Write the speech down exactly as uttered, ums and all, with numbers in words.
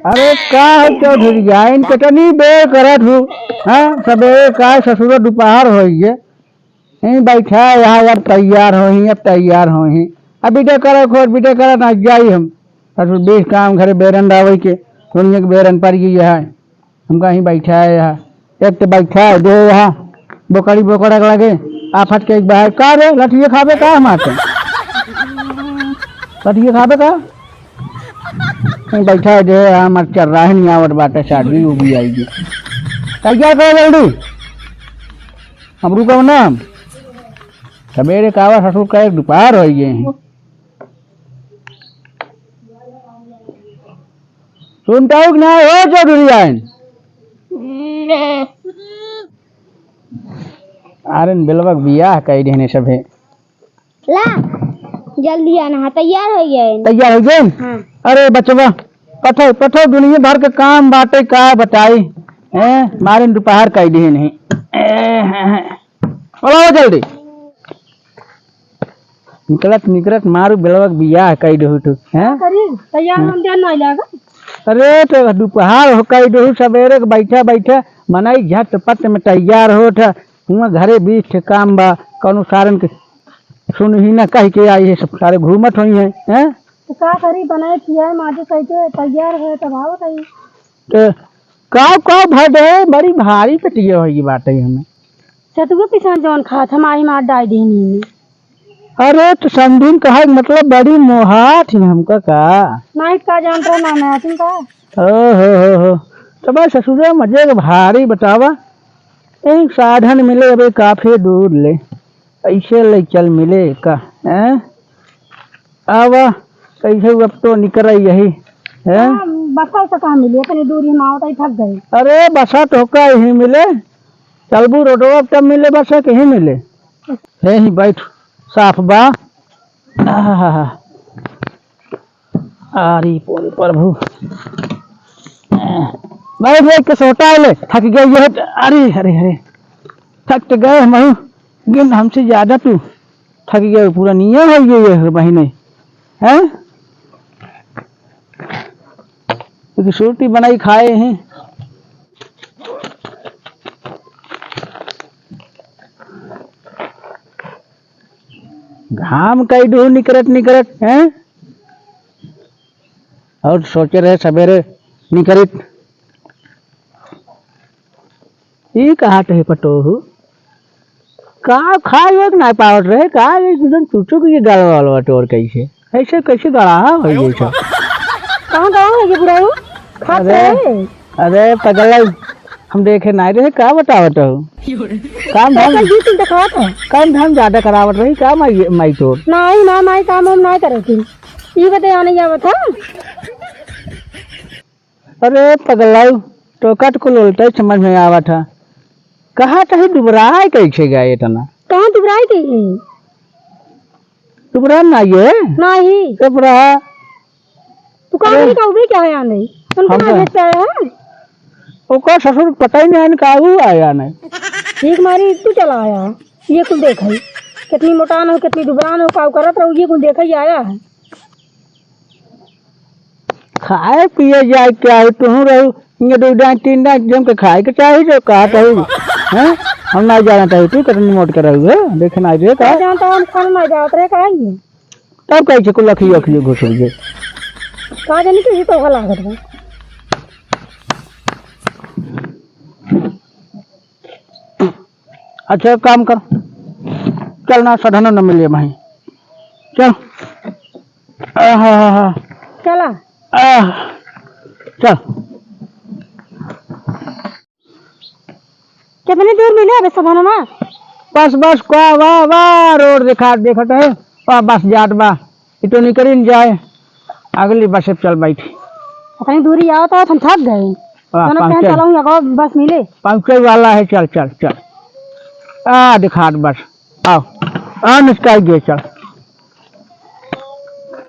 अरे का हो चौधरी जाइन, कतनी बेर करत हूँ, हाँ, सबेरे का ससुर दुपहर होइ गए। यहीं बैठा है यहाँ, अब तैयार होही, अब तैयार होही। अब बिटे करा खोर, बिटे करा ना जाई हम। ससुर बीस काम घरे बेरन डावई के, दुनिया के बेरन पर गई है। हमका यहीं बैठा है यहाँ। एक तो बैठा है दे यहाँ, बोकड़ी बोकड़ा के लगे, आफत के एक बाहर। का रे, लठिए खाबे का हमार से? लठिए खाबे का? कहीं बैठा है दे यहाँ, हमार चर्राहे नहीं आवत बाटे, शादी वो भी आएगी। तैयार करो जल्दी। हम रुको ना। सबेरे का आवा ससुर का एक दुपहर होइ गए हैं। सुनता हूँ कि ना हो चौधरी आइन? आरन बेलवा के बियाह कई देहने सभे। ला, जल्दी आना है, तैयार होइ गए। तैयार होइ गए? हाँ। अरे बचवा, पठो, पठो, दुनिया भर के काम बाटे, का बताई? हैं? मारिन दुपहर कई देहने। ए, हैं, हैं। बोलाओ जल्दी। निकलत निकलत मारू बेलवा के बियाह कई देहू तू, हैं? का करी? तैयार हाँ। हम देन नहीं लागा। अरे तो दुपहर हो कई देहू, सबेरे के बैठा बैठा मनई झटपट में तैयार होत है। हुआ घरे बीस ठे काम बा, कौनो सारन के सुनही ना कह के आई है, सब सारे घूमत होई हैं, हैं? तो का करी, बनाए खियाए माजे कह के तैयार है तब आवत है। तो काव काव भर दे, बड़ी भारी पटिया होई बात है हमें। सतुआ पिसान जौन खात हम आई मार डाल दीनी में। अरे तो समधिन कहा के मतलब बड़ी मोहात ही हमका का? नाइट का जानत रहा ना नातिन का। ओ हो हो हो। तो बस ससुरा मजे के भारी बतावा। एक साधन मिले अबे काफी दूर ले। ऐसे ले चल मिले का, हैं? आवा, कैसे अब तो निकर आई यही, हैं? हाँ, बसा से कहाँ मिली? इतनी दूरी में आवत ही थक गई। अरे बसा तो का यही मिले, चलबू रोडवा तब मिले, बसा कहीं मिले। हे ही बैठ, साफ बा। आहा। अरे बोल प्रभु। बैठ बैठ के सोटा ले, थक गए ये। अरे अरे अरे, थक तो गए हम, गिन हमसे ज्यादा तू थक गए, पूरा निया हो गए ये महीने, हैं? एक रोटी बनाई खाए हैं। घाम कई डूह निकरत निकरत, हैं? और सोचे रहे सबेरे निकरित। ई कहा थे पटोहू? का खाए एक ना पावत रहे, का एकदम चूचू के ये गलवा वालवा तोर कैसे? ऐसे कैसे गड़ा हो ये सब? कहाँ गड़ा हो ये बुढ़ाऊ? खात अरे, रहे। अरे पगला, हम देखे नाहीं रहे, का बतावत हो? काम धाम, पैसा दू तीन तो खात है। काम धाम ज्यादा करावत रही का माई, माई तोर? नाहीं, माई, माई काम हम नाहीं करे थी। ई बते आने जावत है। अरे पगला, तो कट को लोलता ही समझ में आवत है। कहा कहीं दुबराए कैसे गए इतना? कहाँ दुबराए गई? दुबरा ना ये? नाहीं। दुबरा। तू कहाँ अरे। नहीं कहबे क्या है या नहीं? उनको हम ना तो भेजता है, हाँ? ओकर ससुर पता ही नहीं काहू आया नहीं। ठीक मारी तू चला आया। ये कुल देख है। कितनी मोटान हो, कितनी दुबरान हो, काऊ करत रहो, ये कुल देख ही आया है। खाए पिए जाए के चाही, तुहूँ रहू, ये दो डांट, तीन डांट जम के खाए के चाही, जो कहा कहू, हैं? हम ना जाना चाही, तू कितनी मोट के रहू, है? देखे ना रे, का? जानता हम खाना ना जात रहे, का है ये? तब कहे छे, कुल अखियो, अखियो घुस गए। का जानी कैसे तो लागत बा। अच्छा, काम कर, चल ना, साधन न मिले भाई, चल। आहा, चला। आह, चल। कितनी दूर मिले अबे साधनवा? बस, बस, का, वाह, वाह, रोड देखा, देखत है, वाह, बस जात बा, इतो निकरिन जाए, अगली बस पे चल बैठी। इतनी दूरी आवत, आवत हम थक गए। वाह, दोनों पहुँचे। पहन चलाऊंगा, कब बस मिले? पहुँचे वाला है, चल, चल, चल। आ, दिखात बस, आओ, आ, निचकाई गए, चल।